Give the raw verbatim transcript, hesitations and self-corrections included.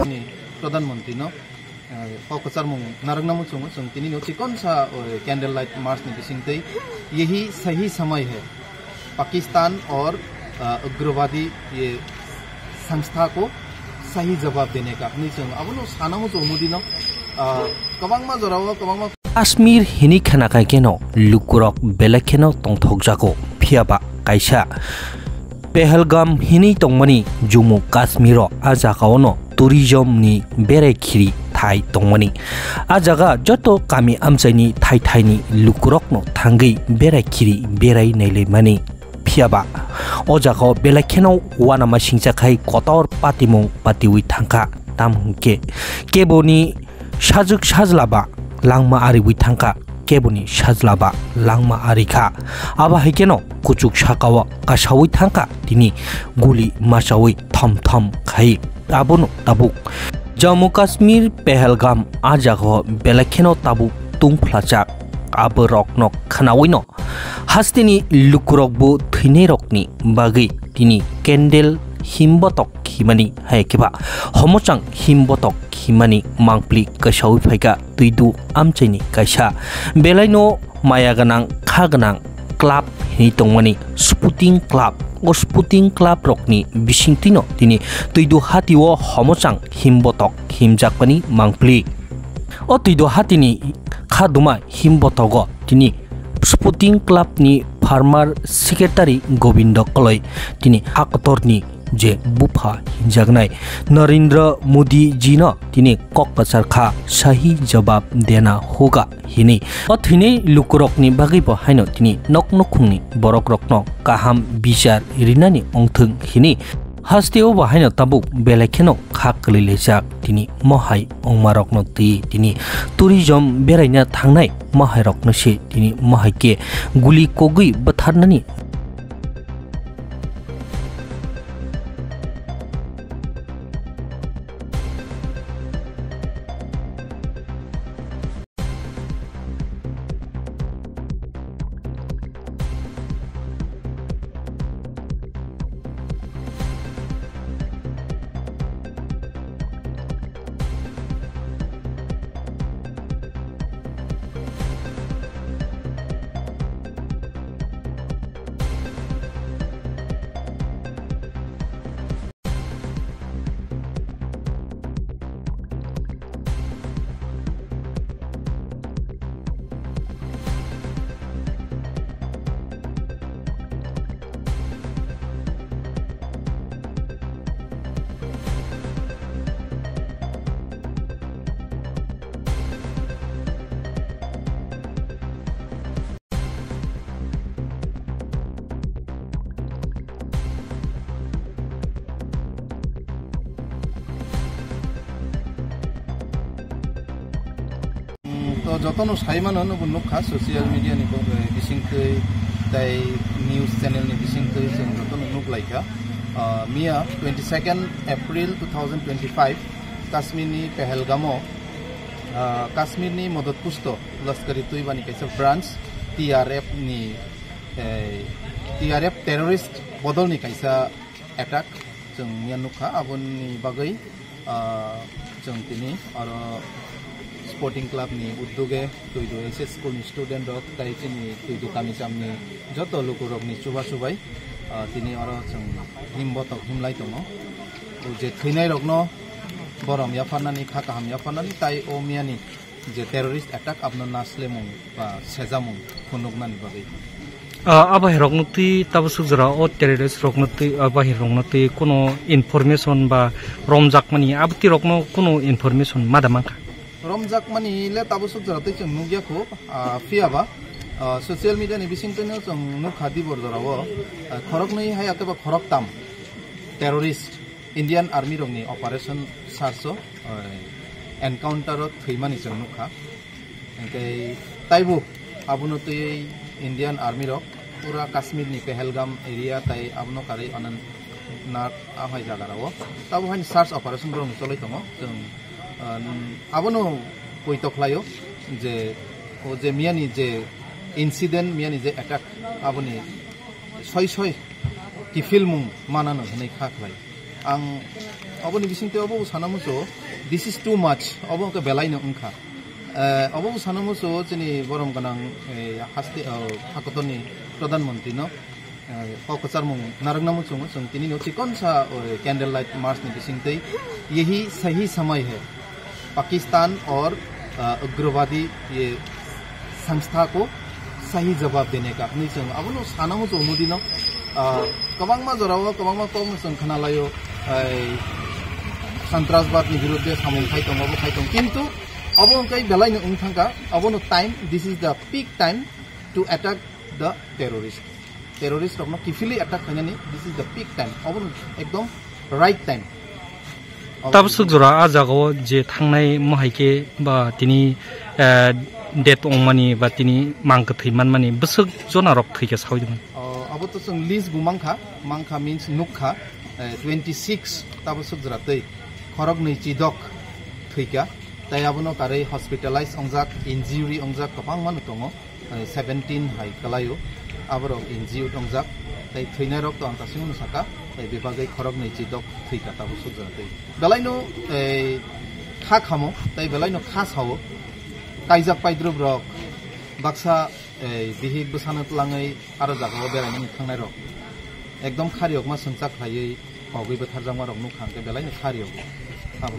Ni Pradhan Mantri no, eh, kok kwcharmung narwkna muchungo chwng tini no chikonsa, eh, candle light march ni bisingtwi yehi sahi samay hai Pakistan aur, eh, ugrabadi ye sangstha ko sahi jawab dene ka hwnwi chwng abono sana muchungo Modi no, eh, kwbangma jorao kwbangma Kashmir hini khna khai kheno lukurok belai kheno tongthokjago, phiyaba kaisa Pahalgam hini tongmani Jammu Kashmiro a jagao no tourism ni berai khiri thai tongmani. A jaga joto kami amchaini thai thaini lukurokno thangwi berai khiri berai nailaimani. Phiyaba o jagao belai kheno uanama singcha khai kotor patimung patiwi thangkha. Tam hwnkhe keboni sajwk sajla ba langma ariwi thangkha, keboni sajla ba langma arikha. Abo hai kheno kuchuk sakao kasawi thangkha tini guli machawi thom thom khai. Abono tabuk Jammu Kashmir Pahalgam a jagao belai kheno tabuk tungphlajak. Abo rokno khnawi no hasteni lukurokbo thwinairokni bagwi tini candle himbotok himani hai khe ba homochang himbotok himani mangpli kasawi phaikha Twidu amchaini kaisa belaino maya gwnang kha gwnang club hinwi tongmani Sporting Club. O Sporting Club rokni bisingtwino tini Twidu hatio homochang himbotok himjakmani mangpli. O Twidu hatini khaduma himbotogo tini Sporting Club ni former secretary Gobindo Koloi tini hakotorni je bupha hinjaknai Narendra Modi ji no tini kok kwchar kha, sahi jawab dena hoga hini. O thwinai lukurokni bagwi bo haino tini nok nukhungni borokrokno kaham bichar rinani ongthwng hini. Hasteo bo haino tabuk belai kheno kha kwlwi laijak tini mohai ongmarokno twi tini tourism beraina thangnai mohairokno se tini mohai khe guli kogwi bwtharnani. To jotono sai mano, nubo nukha social media ni bo-, eh, bisingtwi tei news channel ni bisingtwi chwng jotono nuklaikha. Ah, miya twenty second April two thousand twenty-five Kashmir ni Pahalgam o, ah, Kashmir ni Modot Pusto Lashkar-e-Toiba ni kaisa branch T R F ni, eh, T R F terrorist bodol ni kaisa attack chwng miya nukha, aboni bagwi, ah, chwng tini oro Sporting Club ni uddoge Twidu S S School ni student rok tei chini Twidu kami cham ni joto luku rok ni chuba chubai, ah, tini oro chwng him botok himlai tongo. O je thwinai rok no borom yapharnani, kha kaham yapharnani, tai o miya ni je terrorist attack abono naslemung ba sejamung phunuknani bagwi. Ah, abo hai rokno twi tabuk sukjora o terrorist rokno twi, ah, bahai rokno twi kuno information ba romjakmani abo twi rokno kuno information mada mankha? Romjakmani le tabuk sukjora twi chwng nukya kho, ah, phiyaba, ah, social media ni bisingtwino chwng nukha dibor jorao, ah, khoroknwi hai akhe ba khoroktam terrorist Indian Army rokni operation search o, eh, encounter o thwimani chwng nukha. Hwnkhe taibo abono twiwi Indian Army rok pura Kashmir ni Pahalgam area tai abono karwi Anantnag a hai jaga rao tabo haini search operation borokni cholwi tongo. Chwng, eh, abono poito khlaio je o je miyani je incident, miyani je attack, aboni soi soi kiphilmung manano hwnwi kha khlai. Ang oboni bisingtwi obo sana mucho, this is too much, obo hwnkhe belaino wngkha. Eh, obo sana mucho chini borom gwnang, eh, haste, oh, hakotorni Pradhan Mantri no, eh, kok kwcharmung narwkna muchungo chwng tini no chikonsa, oh, candle light march ni bisingtwi, yehi sahi samay hai. Pakistan और, अ, उग्रवादी ये संस्था को सही जवाब देने का hwnwi chwng abono sana muchungo dino, uh, kwbangma jorao kwbangma kokno chwng khnalaio, ai, santrasbad ni birudde samung khai tongo, abo khai tongo, kintu obo hwnkhe belaino wng thangkha, abono time, this is the peak time to attack the terrorist. Terrorist rokno kiphilwi attack khainani, this is the peak time, obo ekdom right time. Tabuk swk jora a jagao je thangnai mohai khe ba tini, eh, death wngmani ba tini mang kwthwi manmani bwswk jona rok thwikha sawi dima. Oh, abo to chwng list bo mankha, mankha means nukha, eh, twenty six tabuk swk jora twi khorok nwi chidok thwikha, tai abono karwi hospitalize ongjak, injury ongjak kwbangma no tongo. Eh, seventeen hai kwlaio, aborok injured wngjak, tei thwinairok to ang kasingno saka, tei bebagwi khoroknwi chidok thwikha tabuk swk jora twi. Belaino, eh, kha khamo, tei belaino kha sao, kaijak paidrop rok, baksa, eh, bihik bwsano twlangwi aro jagao beraina thangnairok, ekdom khariyokma swngchak khlaiwi kogwi bwtharjakmarok nukha hwnkhe belaino khariyok abo.